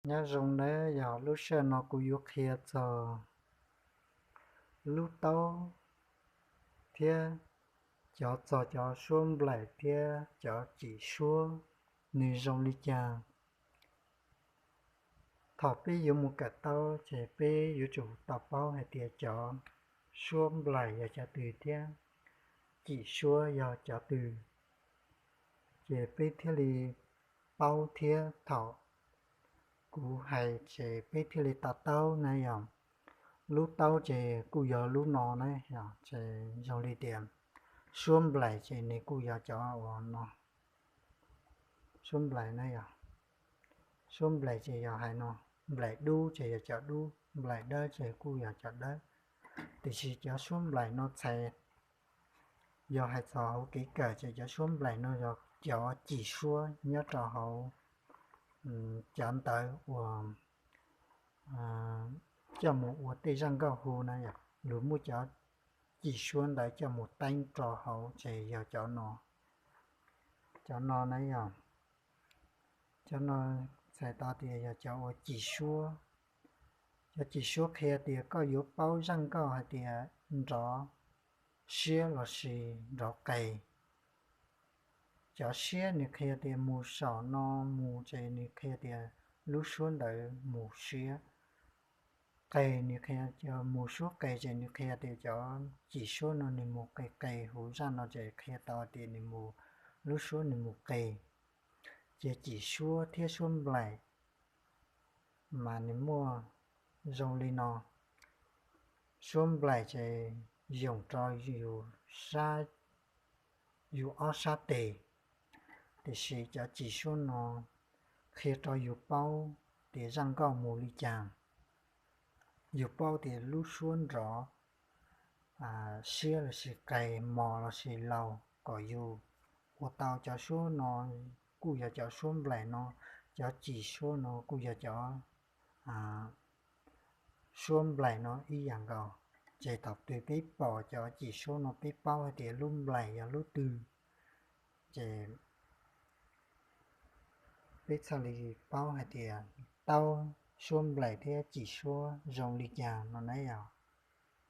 Nyob zoo nawb, yog lub sij hawm no kuv yuav qhia txog lub taub thiab cov, txog cov suab nplaim thiab cov cim suab nws zoo li cas. Thaum peb yuav mus kawm taub ces peb yuav tsum tau paub hais tias cov suab nplaim yog cov twg thiab cim suab yog cov twg, ces peb thiaj li paub thiab thaum kuv hais ces peb thiaj li to taub na yom. Lub taub ces kuj yog lub no na yom, ces zoo li tias suab nplaim ces nws kuj yog cov uas no. Suab nplaim na yom, suab nplaim ces yog hais no, nplaim dub ces yog cov dub, nplaim dawb ces kuj yog cov dawb. Tiam sis cov suab nplaim no txhais, yog hais txog hauv kev kawm ces cov suab nplaim no yog cov cim suab nyob rau hauv cov ntawv uas coj mus ua tej zaj nkauj hu na yom, luag muab cov cim suab ntawd coj mus teeb rau hauv ces yog cov no. Cov no na yom, cov no txhais tau tias yog cov uas cim suab. Cov cim suab qhia tias koj yuav paub zaj nkauj hais tias nrov siab lossis nrov qes. Cov siab nws qhia tias mus saum no mus ces nws qhia tias lub suab ntawd mus siab. Qes nws qhia, mus suab qes ces nws qhia tias cov cim suab no nws mus qes qes, huv zaj no ces qhia tau tias nws mus, lub suab nws mus qes. Ces cim suab thiab suab nplaim mas nws muaj zoo li no. Suab nplaim ces yoom rau yus ob sab tes, tiam sis cov cim suab no qhia rau yus paub tias zaj nkauj mus li cas, yus paub tias lub suab nrov siab lossis qes, mos lossis laus, kom yus ua tau cov suab no kuj yog cov suab nplaim no, cov cim suab no kuj yog cov suab nplaim no ib yam nkaus. Ces thaum twg peb pom cov cim suab no peb paub hais tias lub nplaim yog lub twg, ces peb thiaj li paub hais tias taub suab nplaim thiab cim suab zoo li cas no na yom.